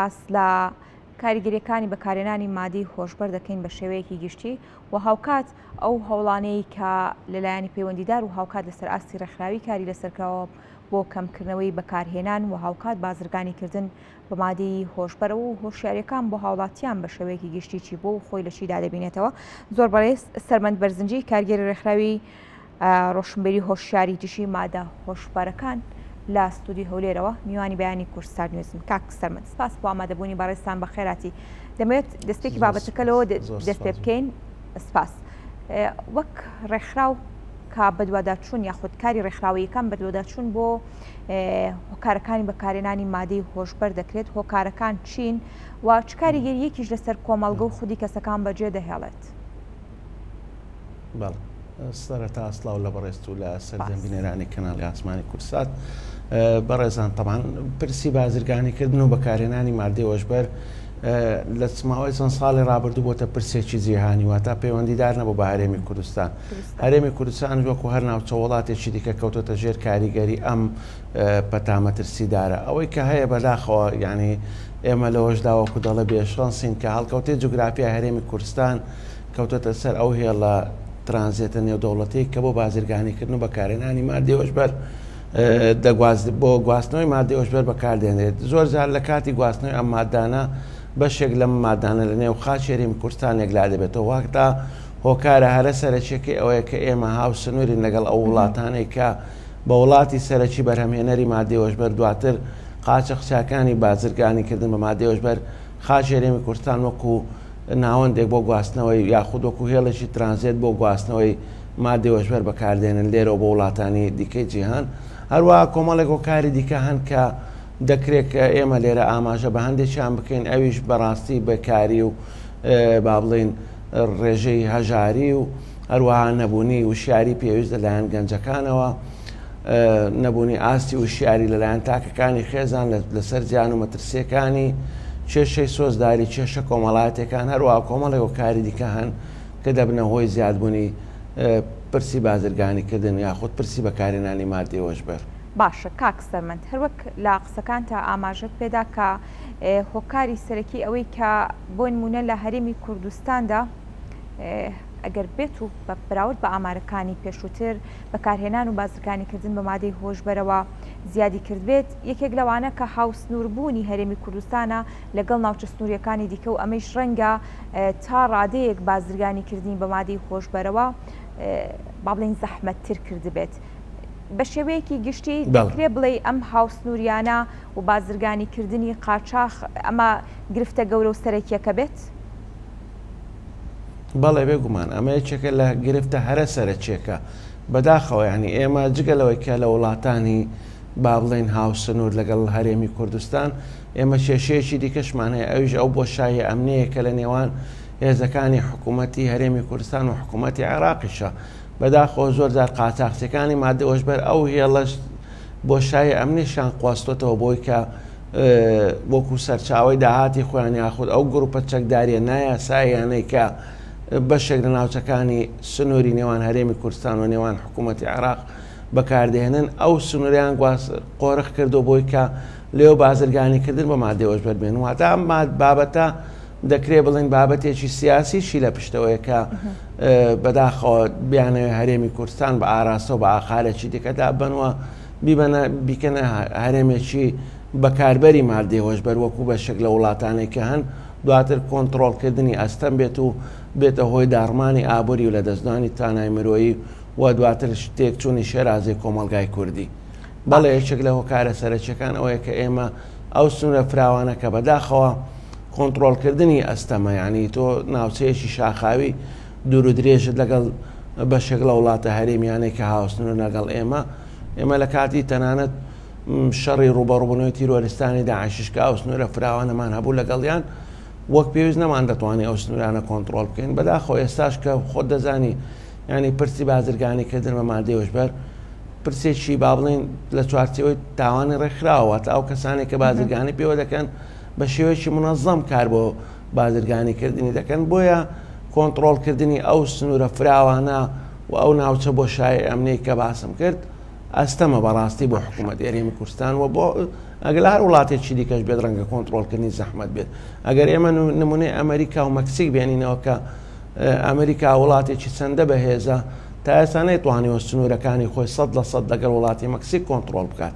باس لە کاریگەریەکانی بەکارهێنانی مادەی هۆشبەر دەکەین بە شێوەیەکی گشتی و هاوکات ئەو هەوڵانەی کە لەلایەنی پەیوەندیدار و هاوکات لەسەر ئاستی ڕێکخراوی کاری لەسەرکراوە بۆ کەمکردنەوەی بەکارهێنان و هاوکات بازرگانیکردن بە مادەی هۆشبەرەوە و هۆشیاریەکان بۆ هاوڵاتیان بە شێوەیەکی گشتی چی بۆ و خۆی لە چیدا دەبینێتەوە. زۆر بەڕێز سەرمەند بەرزنجی کارگێری ڕێکخراوی ڕۆشنبیری هۆشیاری دژی مادە هۆشبەرەکان لە ستودیۆی هەولێرەوە میوانی بەیانی کوردستان نیوزن. کاک سەرمەند سپاس بۆ ئامادەبوونی بەڕێزتان، بەخێراتی. دەمەوێت دەستپێکی بابەتەکە لەوە دەست پێ بکەین. سپاس. وەک ڕێکخراو کە بەدواداچوون یاخود کاری ڕێکخراوەیەکان بەدواداچوون بۆ هۆکارەکانی بەکارهێنانی مادەی هۆشبەر دەکرێت، هۆکارەکان چین و چ کاریگەریەکیش لەسەر کۆمەڵگە و خودی کەسەکان بەجێ دەهێڵێت؟ بەڵێ سەرەتا سڵاو لە بەڕێزت و لە سەرجەم بینەرانی کەناڵی ئاسمانی کوردسات. بەڕێزان تەبعەن پرسی بازرگانیکردن و بەکارهێنانی مادەی هۆشبەر لە ماوەی چەند ساڵی ڕابردوو بۆتە پرسێکی جیهانی، واتە پەیوەندیدار نەبوو بە هەرێمی کوردستان. هەرێمی کوردستان وەکو هەر ناوچە وڵاتێکی دیکە کەوتۆتە ژێر کاریگەری ئەم پەتا مەترسیدارە. ئەوەی کە هەیە بەداخەوە یعنی ئێمە لەوەشدا وەکو دەڵێ بێشانسین کە هەڵکەوتەی جوگرافیای هەرێمی کوردستان کەوتۆتە سەر ئەو هێڵە ترانزێتە نێودەوڵەتیەی کە بۆ بازرگانیکردن و بەکارهێنانی مادەی هۆشبەر دەگواز بۆ گواستنەوەی مادەی هۆشبەر بەکاردێنرێت. زۆر جار لە کاتی گواستنەوەی ئەم مادانە بەشێک لەم مادانە لە نێو خاکی هەرێمی کوردستان یەکلا دەبێتەوە. واتا هۆکارە هەرە سەرەکیەکەی ئەوەیە کە ئێمە هاوسنوورین لەگەڵ ئەو وڵاتانەی کە بە وڵاتی سەرەکی بەرهەمهێنەری مادەی هۆشبەر، دواتر قاچاخچیاکانی بازرگانیکردن بە مادەی هۆشبەر خاکی هەرێمی کوردستان وەکو ناوەندێک بۆ گواستنەوەی یاخود وەکو هێڵێکی ترانزێت بۆ گواستنەوەی مادەی هۆشبەر بەکاردێنن لێرەوە بۆ وڵاتانی دیکەی جیهان. هەروەها کۆمەڵێک هۆکاری دیکە هەن کە دەکرێت کە ئێمە لێرە ئاماژە بە هەندێکیان بکەین، ئەویش بەڕاستی بێکاری و با بڵێین ڕێژەی هەژاری و هەروەها نەبوونی وشیاری پێویست لەلایەن گەنجەکانەوە، نەبوونی ئاستی وشیاری لەلایەن تاکەکانی خێزان لەسەر زیان و مەترسیەکانی، کێشەی سۆزداری، کێشە کۆمەڵایەتیەکان، هەروەها کۆمەڵێک هۆکاری دیکە هەن کە دەبنە هۆی زیادبوونی پرسی بازرگانیکردن یاخود پرسی بەکارهێنانی ماددەی هۆشبەر. باشە کاک سەرمەند، هەروەک لە قسەکانتا ئاماژەت پێدا کە هۆکاری سەرەکی ئەوەی کە بۆ نموونە لە هەرێمی کوردستاندا ئەگەر بێت و بە بەراورد بە ئامارەکانی پێشووتر بەکارهێنان و بازرگانیکردن بە مادەی هۆشبەرەوە زیادی کردبێت، یەکێک لەوانە کە هاوسنووربوونی هەرێمی کوردستانە لەگەڵ ناوچە سنوورییەکانی دیکە و ئەمەیش ڕەنگە تا ڕادەیەک بازرگانیکردنی بە مادەی هۆشبەرەوە با بڵێین زەحمەتتر کردبێت. بە شێوەیەکی گشتی دەکرێ بڵێی ئەم هاوسنووریانە و بازرگانیکردنی قاچاخ ئەمە گرفتە گەورە و سەرەکییەکە بێت؟ بەڵێ بێگومان ئەمە یەکێکە لە گرفتە هەرە سەرەکیەکە. بەداخەوە یانی ئێمە جگە لەوەی کە لە وڵاتانی با بڵێین هاوسنوور لەگەڵ هەرێمی کوردستان ئێمە کێشەیەکی دیکەشمان هەیە ئەویش ئەو بۆشاییە ئەمنییە کە لە نێوان هێزەکانی حکوومەتی هەرێمی کوردستان و حکوومەتی عێراقیشە. بەداخەوە زۆر جار قاچاخچیەکانی مادەی هۆشبەر ئەو هێڵەش بۆشایی ئەمنیشیان قواستۆتەوە بۆی کە وەکو سەرچاوەی داهاتی خۆیان یاخود ئەو گروپە چەکداریە نایاساییانەی کە بەشێک لە ناوچەکانی سنووری نێوان هەرێمی کوردستان و نێوان حکوومەتی عێراق بەکاردێنن ئەو سنووریان گواز قۆرخ کردو بۆی کە لێو بازرگانیکردن بە مادەی هۆشبەر بێن. واتە ئەم بابەتە دەکرێ بڵێن بابەتێکی سیاسیشی لە پشتەوەیە کە بەداخەوە بیانەوێ هەرێمی کوردستان بە ئاراستە و بە ئاقارێکی دیکەدا بنوە بیبەنە بیکەنە هەرێمێکی بەکاربەری مادەی هۆشبەر وەکو بەشێک لە وڵاتانێک کە هەن، دواتر کۆنتڕۆڵکردنی ئەستەم بێت و بێتە هۆی داڕمانی ئابووری و لەدەستدانی توانای مرۆیی و دواتر تێکچوونی شێرازەی کۆمەڵگای کوردی. بەڵێ یەکێک لە هۆکارە سەرەکیەکان ئەوەیە کە ئێمە ئەو سنوورە فراوانە کە بەداخەوە کۆنتڕۆڵکردنی ئەستەمە، یانی تۆ ناوچەیەکی شاخاوی دوور و درێژت لەگەڵ بەشێک لە وڵاتە هەرێمیانەی کە هاوسنوورن لەگەڵ ئێمە، ئێمە لە کاتی تەنانەت شەڕی ڕووبەڕووبوونەوەی تیرۆریستانی داعشیش کە ئەو سنوورە فراوانەمان هەبوو لەگەڵیان وەک پێویست نەمان دەتوانانی ئەو سنوورانە کۆنتڕۆڵ بکەین. بەداخەوە ئێستاش کە خۆت دەزانی ینی پرسی بازرگانیکردن بە مادەی هۆشبەر پرسێکی با بڵێین لە چوارچێوەی تاوانی ڕێکخراوە، واتە ئەو کەسانێک کە بازرگانی پێوە دەکەن بە شێوەیەکی منەظەم کار بۆ بازرگانیکردنی دەکەن، بۆیە کۆنتڕۆڵکردنی ئەو سنوورە فراوانە و ئەو ناوچە بۆشایی ئەمنیی کە باسم کرد ئەستەمە بەڕاستی بۆ حکوومەتی هەرێمی کوردستان و بۆ ئەگەر لە هەر وڵاتێکی دیکەش بێت ڕەنگە کۆنترۆڵکردنی زەحمەت بێت. ئەگەر ئێمە نمونەی ئەمریکا و مەکسیک بێنینەوە کە ئەمریکا وڵاتێکی چەندە بەهێزە تا ئێستا نەیتوانیوە سنوورەکانی خۆی 100% لەگەڵ وڵاتی مەکسیک کۆنترۆڵ بکات.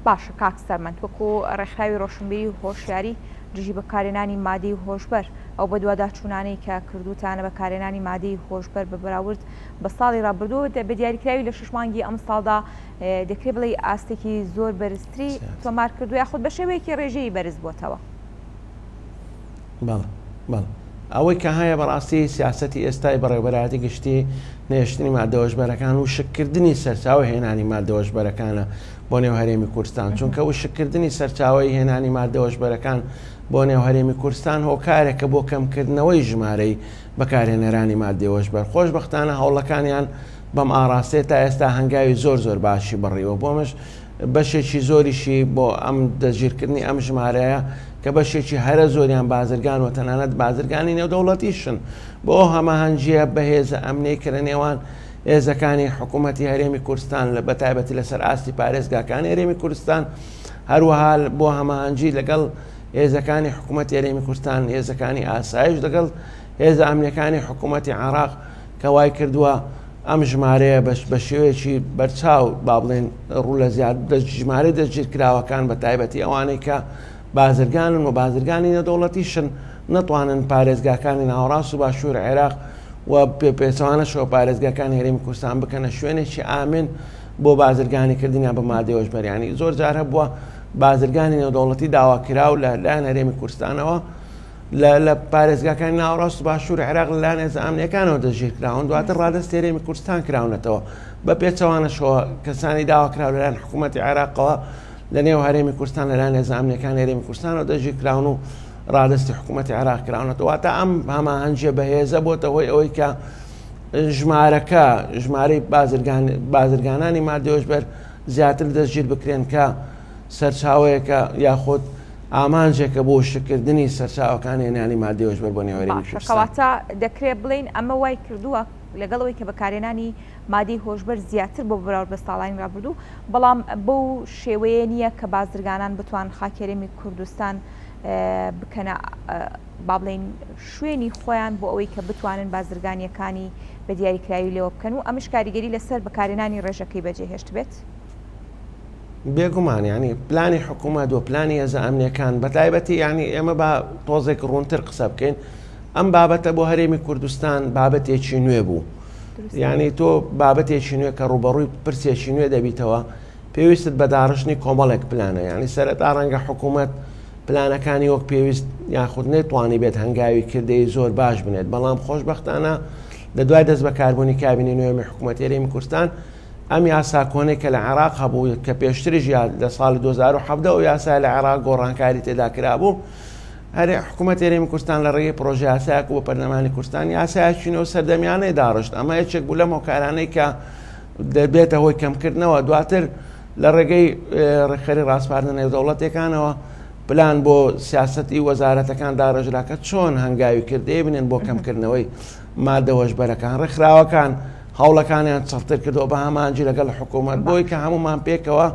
باشە کاک سەرمەند وەکو ڕێکخراوی ڕۆشنبیری و هۆشیاری دژی بەکارهێنانی مادەی هۆشبەر ئەو بەدواداچوونانەی کە کردووتانە بەکارهێنانی مادەی هۆشبەر بە بەراورد بە ساڵی ڕابردوو بە دیاریکراوی لە شەش مانگی ئەمساڵدا دەکرێت بڵێی ئاستێکی زۆر بەرزتری تۆمار کردو یاخود بە شێوەیەکی ڕێژەیی بەرز بۆتەوە؟ بەڵێ بەڵێ ئەوەی کە هەیە بەڕاستی سیاسەتی ئێستای بەڕێوەبەرایەتی گشتی نەهێشتنی مادە هۆشبەرەکان و شککردنی سەرچاوە هێنانی مادە هۆشبەرەکانە بۆ نێو هەرێمی کوردستان چونکە وشککردنی سەرچاوەی هێنانی مادە هۆشبەرەکان بۆ نێو هەرێمی کوردستان هۆکارێکە بۆ کەمکردنەوەی ژمارەی بەکارهێنەرانی مادەی هۆشبەر خۆشبەختانە هەوڵەکانیان بەم ئاڕاستەیە تا ئێستا هەنگاوی زۆر زۆر باشی بڕیوە بۆ ئەمەش بەشێکی زۆریشی بۆ ئەم دەستگیرکردنی ئەم ژمارەیە کە بەشێکی هەرە زۆریان بازرگان و تەنانەت بازرگانی نێودەوڵەتیشن بۆ ئەو هەماهەنگییە بەهێزە ئەمنیەی کە لە نێوان هێزەکانی حکوومەتی هەرێمی کوردستان لە بەتایبەتی لەسەر ئاستی پارێزگاکانی هەرێمی کوردستان هەروەها بۆ هەماهەنگی لەگەڵ هێزەکانی حکوومەتی هەرێمی کوردستان هێزەکانی ئاسایش لەگەڵ هێزە ئەمنیەکانی حکوومەتی عێراق کە وای کردووە ئەم ژمارەیە بە شێوەیەکی بەرچاو با بڵێن ڕوو لە زیاد ژمارەی دەستگیرکراوەکان بە تایبەتی ئەوانەی کە بازرگانن و بازرگانی نێودەوڵەتیشن نەتوانن پارێزگاکانی ناوەڕاست و باشوور عێراق و پێچەوانەشەوە پارێزگاکانی هەرێمی کوردستان بکەنە شوێنێکی ئامن بۆ بازرگانیکردنیان بە مادەی هۆشبەر یانی زۆر جار هەبووە بازرگانی نێودەوڵەتی داواکراو لە لایەن هەرێمی کوردستانەوە لە لە پارێزگاکانی ناوەڕاست و باشوور عێراق لەلایەن هێزە ئەمنییەکانەوە دەستگیرکراون، دواتر ڕادەستی هەرێمی کوردستان کراونەتەوە. بە پێچەوانەشەوە کەسانی داواکراو لەلایەن حکوومەتی عێراقەوە لە نێو هەرێمی کوردستان لەلایەن هێزە ئەمنییەکانی هەرێمی کوردستانەوە دەستگیرکراون و ڕادەستی حکوومەتی عێراق کراونەتەوە. واتە ئەم هەماهەنگییە بەهێزە بۆتە هۆی ئەوەی کە ژمارەکە ژمارەی بازرگان بازرگانانی مادەی هۆشبەر زیاتر دەستگیر بکرێن کە سەرچاوەیەکە یاخود ئامانجێکە بۆ وشککردنی سەرچاوەکانی هێنانی مادەی هۆشبەر بۆ نێو هەرێمی باشە کوردستان. کەواتە دەکرێت بڵێین ئەمە وای کردووە لەگەڵ ئەوەی کە بەکارهێنانی مادەی هۆشبەر زیاتر بۆ بەراورد بە ساڵانی ڕابردوو، بەڵام بەو شێوەیە نییە کە بازرگانان بتوانن خاکی هەرێمی کوردستان بکەنە با بڵێین شوێنی خۆیان بۆ ئەوەی کە بتوانن بازرگانییەکانی بە دیاریکراوی لێوە بکەن و ئەمش کاریگەری لەسەر بەکارهێنانی ڕێژەکەی بەجێهێشتبێت؟ بێگومان یانی پلانی حکوومەت و پلانی هێزە ئەمنیەکان بە تایبەتی یانی ئێمە با تۆزێک ڕوونتر قسە بکەین ئەم بابەتە بۆ هەرێمی کوردستان بابەتێکی نوێ بوو یعنی تۆ بابەتێکی نوێ کە ڕوبەڕووی پرسێکی نوێ دەبیتەوە پێویستت بە داڕشتنی کۆمەڵێک پلانە یعنی سەرەتا ڕەنگە حکوومەت پلانەکانی وەک پێویست یاخود نەیتوانی بێت هەنگاوی کردەی زۆر باش بنێت بەڵام خۆشببختانە لە دوای دەست بەکاربوونی کابینی نوێمی حکوومەت هەرێمی کوردستان ئەم یاسا کۆنەی کە لە عێراق هەبوو کە پێشتریش یا لە ساڵی 2017 ئەو یاسایە لە عێراق گۆڕانکاری تێدا کرابوو هەرێ حکوومەت هەرێمی کوردستان لە ڕێگەی پرۆژە یاسایەک و بە پەرلەمانی کوردستان یاسایەکی نوێ و سەردەمیانەی داڕشت ئەمە یەکێک بوو لەم هۆکارانەی کە دەبێتە هۆی کەمکردنەوە دواتر لە ڕێگەی ڕێکخەری ڕاسپاردنە نێودەوڵەتیەکانەوە پلان بۆ سیاسەتی وەزارەتەکان داڕێژرا کە چۆن هەنگاوی کردەیە بنێن بۆ کەمکردنەوەی مادە هۆشبەرەکان ڕێکخراوەکان هەوڵەکانیان چڕتر کردەوە بە هەمانجی لەگەڵ حکوومەت بۆی کە هەمومان پێکەوە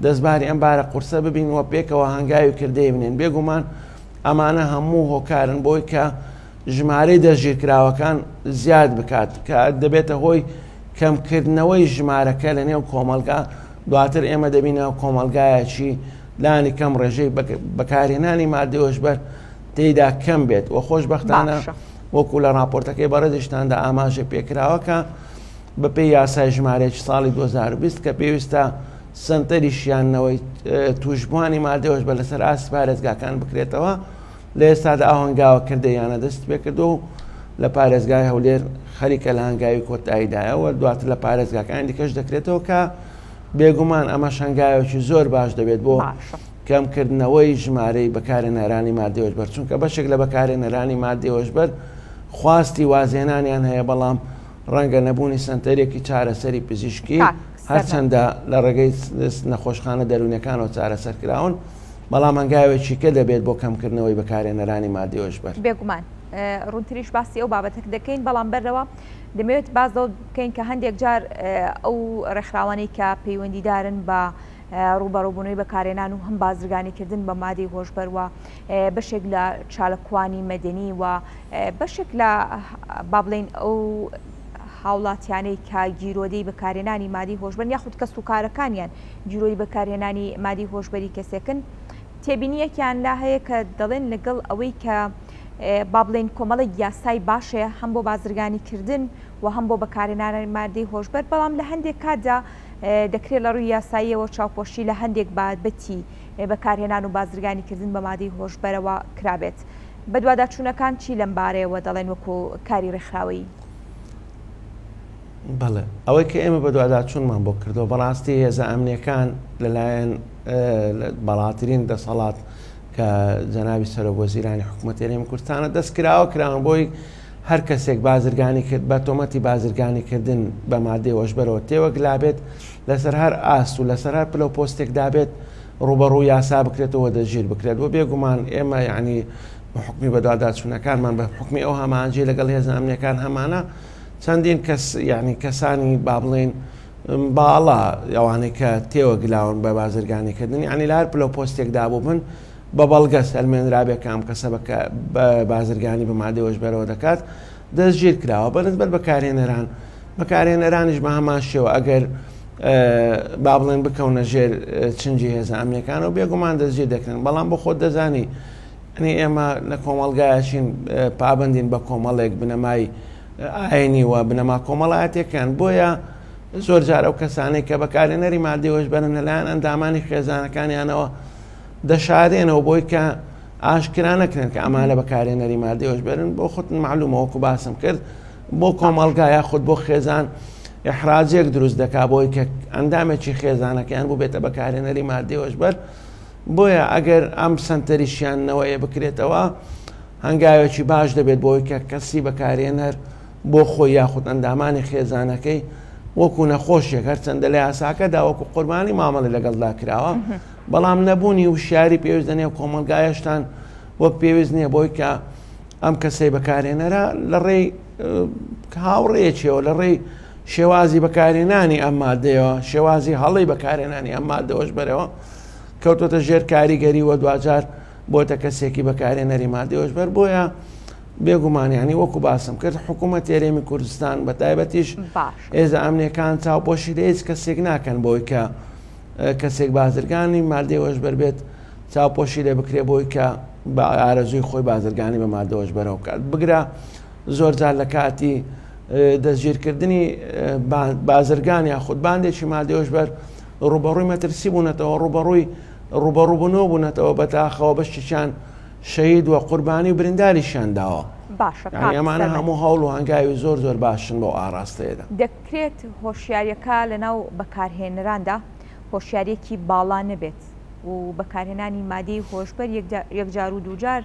دەستباری ئەم بارە قورسە ببین و پێکەوە هەنگاوی کردەی بنێن بێگومان ئەمانە هەموو هۆکارن بۆی کە ژمارەی دەستگیرکراوەکان زیاد بکات کە دەبێتە هۆی کەمکردنەوەی ژمارەکە لە نێو کۆمەلگا دواتر ئێمە دەبینەوە کۆمەلگایەکی لانی کەم ڕێژەی بەکارهێنانی مادەی هۆشبەر تێیدا کەم بێت و خۆشبەختانە وەکو لە ڕاپۆرتەکەی بەڕێزیشتاندا ئاماژە پێکراوە کە بەپێی یاسای ژمارەیەکی ساڵی 2020 کە پێویستە سەنتەری شیاندنەوەی تووشبووانی مادەی هۆشبەر لەسەر ئاستی پارێزگاکان بکرێتەوە لە ئێستادا ئەو هەنگاوە کردەیانە دەست پێکردو و لە پارێزگای هەولێر خەریکە لە هەنگاوی کۆتاییدایە و دواتر لە پارێزگاکانی دیکەش دەکرێتەوە کە بێگومان ئەمەش هەنگاوێکی زۆر باش دەبێت بۆ کەمکردنەوەی ژمارەی بەکارهێنەرانی ماددەی هۆشبەر، چونکە بەشێک لە بەکارهێنەرانی ماددەی هۆشبەر خواستی وازهێنانیان هەیە، بەڵام ڕەنگە نەبوونی سەنتەرێکی چارەسەری پزیشکی، هەرچەندە لە ڕێگەی نەخۆشخانە دەروونیەکانەوە چارەسەر کراون، بەڵام هەنگاوێکی کە دەبێت بۆ کەمکردنەوەی بەکارهێنەرانی ماددەی هۆشبەر. بێگومان ڕوونتریش باسی ئەو بابەتە دەکەین، بەڵام بەرلەوە دەمەوێت باس لەوە بکەین کە هەندێک جار ئەو ڕێکخراوانەی کە پەیوەندیدارن بە ڕووبەڕووبوونەوەی بەکارهێنان و هەم بازرگانیکردن بە مادەی هۆشبەر و بەشێک لە چاالکوانی مەدەنی و بەشێک لە با بڵێین ئەو هاوڵاتیانەی کە گیرۆدەی بەکارهێنانی مادەی هۆشبەرن یاخود کەس و کارەکانیان گیرۆی بەکارهێنانی مادەی هۆشبەری کەسێکن تێبینیەکیان لا هەیە کە دەڵێن لەگەڵ ئەوەی کە با بڵێین کۆمەڵێک یاسای باشەیە هەم بۆ بازرگانیکردن و هەم بۆ بەکارهێنانی مادەی هۆشبەر بەڵام لە هەندێک کاتدا دەکرێت لە ڕووی یاساییەوە چاوپۆشی لە هەندێک بابەتی بەکارهێنان و بازرگانیکردن بە مادەی هۆشبەرەوە کرابێت. بەدواداچوونەکان چی لەم بارەیەوە دەڵێن وەکو کاری ڕێکخراوەیی؟ بەڵێ ئەوەی کە ئێمە بەدواداچوونمان بۆ کردەوە بەڕاستی هێزە ئەمنیەکان لەلایەن بەڵاترین دەسەڵات کە جەنابی سەرۆک وەزیرانی حکوومەت هەرێمی کوردستانە دەست کراوە کراون بۆی هەر کەسێک بازرگانی کرد بە تۆمەتی بازرگانی کردن بە مادەی هۆشبەرەوە تێوەگلابێت لەسەر هەر ئاست و لەسەر هەر پلە و پۆستێکدا بێت ڕووبەڕوو یاسا بکرێتەوە دەستگیر بکرێت و بێگومان ئێمە یعنی بە حکمی بەدواداچوونەکانمان بە حکمی ئەو هەماهەنگی لەگەڵ هێزە ئەمنیەکان هەمانە چەندین کەس یعنی کەسانی با بڵێین باڵا ئەوانەی کە تێوەگلاون بە بازرگانیکردن یعنی لە هەر پلە و پۆستێکدا بووبن بە بەڵگە سەلمێنرابێ کە ئەم کەسە بە بازرگانی بە مادەی هۆشبەرەوە دەکات دەستگیر کراوە بەنسبەت بەکارهێنەران بەکارهێنەرانیش بە هەمان شێوە ئەگەر با بڵێن بکەونە ژێر چنجی هێزە ئەمنیەکان و بێگومان دەستگیر دەکرێن بەڵام بۆ خۆت دەزانی ئەنی ئێمە لە کۆمەڵگایەکین پابندین بە کۆمەڵێک بنەمای ئاینی و بنەما کۆمەڵایەتەکان بۆیە زۆر جار ئەو کەسانەی کە بەکارهێنەری مادەی هۆشبەرن لەلایەن ئەندامانی خێزانەکانیانەوە دەشارێنەوە بۆی کە ئاشکرا نەکرێن کە ئەمانە بەکارهێنەری مادەی هۆشبەرن بۆ خۆت معلومە وەکو باسم کرد بۆ کۆمەڵگا یاخود بۆ خێزان ئیحراجێک دروست دەکا بۆی کە ئەندامێکی خێزانەکەیان ببێتە بەکارهێنەری مادەی هۆشبەر بۆیە ئەگەر ئەم سەنتەری شیاندنەوەیە بکرێتەوە هەنگاوێکی باش دەبێت بۆی کە کەسی بەکارهێنەر بۆ خۆی یاخود ئەندامانی خێزانەکەی وەکو نەخۆشێک هەرچەندە لە یاساکەدا وەکو قوربانی مامەڵی لەگەڵدا کراوە بەڵام نەبوونی وشیاری پێویست لە نێو کۆمەڵگا هێشتان وەک پێویست نییە بۆی کە ئەم کەسەی بەکارهێنەرە لە ڕێی هاوڕێیەکیەوە لە ڕێی شێوازی بەکارهێنانی ئەم مادەیەوە شێوازی هەڵەی بەکارهێنانی ئەم مادەوەش بەرەوە کەوتۆتە ژێر کاریگەری وە دواجار بۆتە کەسێکی بەکارهێنەری مادەی هۆشبەر بۆیە بێگومان یانی وەکو باسم کرد حکوومەت هەرێمی کوردستان بە تایبەتیش هێزە ئەمنیەکان چاوپۆشی لە هیچ کەسێک ناکەن بۆی کە کەسێک بازرگانی مادەی هۆشبەر بێت چاوپۆشی لێ بکرێ بۆی کە بە ئارەزووی خۆی بازرگانی بە مادە هۆشبەرەوە بکات بگرە زۆر جار لە کاتی دەستگیرکردنی بازرگان یاخود باندێکی مادەی هۆشبەر ڕوبەڕووی مەترسی بوونەتەوە ڕوبەڕووی ڕوبەڕووبوونەوە بوونەتەوە بەتاخەوە بەشێکیان شەهید و قوربانی و برینداریشیان داوە. باشە یانی کاک ئەمانە سەرمەد. هەموو هەوڵ و هەنگاوی زۆر زۆر باشن بەو ئاڕاستەیەدا. دەکرێت هۆشیاریەکە لەناو بەکارهێنەراندا هۆشیاریەکی باڵا نەبێت و بەکارهێنانی مادەی هۆشبەر یەکجار و دووجار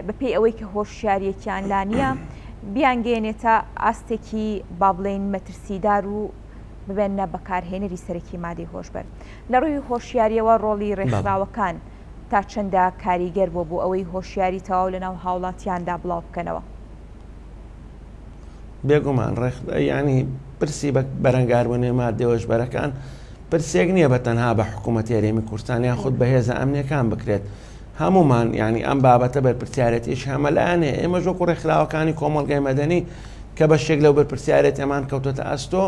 بەپێی ئەوەی کە هۆشیاریەکیان لا نییە بیانگەیەنێتە ئاستێکی با بڵێین مەترسیدار و ببێنە بەکارهێنەری سەرەکی مادەی هۆشبەر. لە ڕووی هۆشیاریەوە ڕۆڵی ڕێکخراوەکان تا چەندە کاریگەر بووە بۆ ئەوەی هۆشیاری تەواو لەناو هاوڵاتیاندا بڵاو بکەنەوە؟ بێگومان ڕێک یانی پرسی بە بەرەنگاربوونەوەی ماددە هۆشبەرەکان پرسێک نییە بە تەنها بە حکوومەتی هەرێمی کوردستان یاخود بە هێزە ئەمنیەکان بکرێت هەمومان یعنی ئەم بابەتە بەرپرسیارەتیش هەمەلایەنێ ئێمە وەکو ڕێکخراوەکانی کۆمەڵگای مەدەنی کە بەشێک لەو بەرپرسیارێتیەمان کەوتۆتە ئەستۆ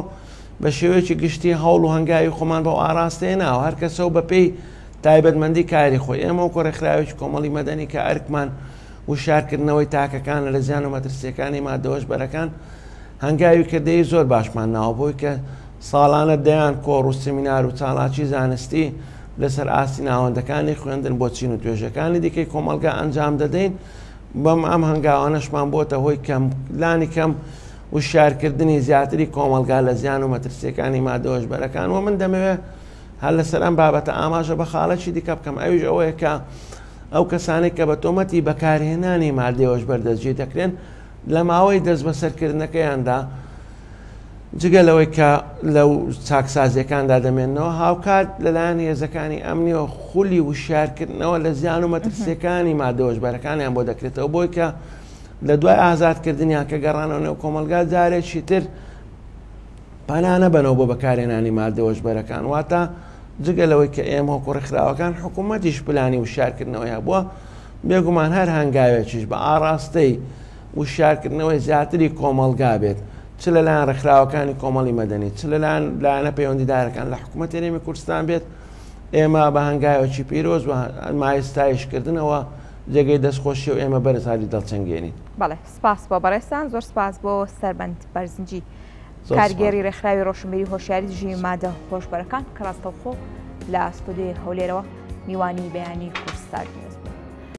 بە شێوەیەکی گشتی هەوڵ و هەنگاوی خۆمان بەو ئاراستەیە ناوە هەر کەسە و بەپێی تایبەتمەندی کاری خۆی ئێمە وەکو ڕێکخراوێکی کۆمەڵی مەدەنی کە ئەرکمان وشیارکردنەوەی تاکەکانە لە زیان و مەترسییەکانی ماددە هۆشبەرەکان، هەنگاوی کردەیی زۆر باشمان ناوە بۆی کە ساڵانە دەیان کۆڕ و سمینار و چالاکی زانستی لەسەر ئاستی ناوەندەکانی خوێندن بۆ چین و توێژەکانی دیکەی کۆمەڵگا ئەنجام دەدەین بەم ئەم هەنگاوانەشمان بۆتە هۆی کەم لانی کەم وشیارکردنی زیاتری کۆمەڵگا لە زیان و مەترسیەکانی مادە هۆشبەرەکان و من دەمەوێت هەر لەسەر ئەم بابەتە ئاماژە بە خاڵێکی دیکە بکەم ئەویش ئەوەیە کە ئەو کەسانەی کە بە تۆمەتی بەکارهێنانی مادەی هۆشبەر دەستگیر دەکرێن لە ماوەی دەستبەسەرکردنەکەیاندا جگە لەوەی کە لەو چاکسازیەکاندا دەمێنەوە هاوکات لەلایەن هێزەکانی ئەمنیەوە خولی وشیارکردنەوە لە زیان و مەترسیەکانی مادە هۆشبەرەکانیان بۆ دەکرێتەوە بۆی کە لە دوای ئازادکردنیان کە گەڕانەوە نێو کۆمەڵگا جارێکی تر پەنا نەبەنەوە بۆ بەکارهێنانی مادە هۆشبەرەکان واتە جگە لەوەی کە ئێمە وەکو ڕێکخراوەکان حکوومەتیش پلانی وشارکردنەوەی هەبووە، بێگومان هەر هەنگاوێکیش بە ئاڕاستەی وشارکردنەوەی زیاتری کۆمەڵگا بێت چ لەلایەن ڕێکخراوەکانی کۆمەڵی مەدەنی چ لەلایەن لایەنە پەیوەندیدارەکان لە حکوومەت هەرێمی کوردستان بێت ئێمە بە هەنگاوێکی پیرۆز و مایە ستایشکردنەوە جێگەی دەستخۆشی و ئێمە بەرز هەلی دەڵچەنگێنین. بەڵێ سپاس بۆ بەڕێزتان زۆر سپاس بۆ سەربەند بەرزنجی کارگێری ڕێکخراوی ڕۆشنبیری هۆشیاری دژی مادە هۆشبەرەکان کە ڕاستەوخۆ لە ستۆدیۆی هەولێرەوە میوانی بەیانی کوردستان نیوز.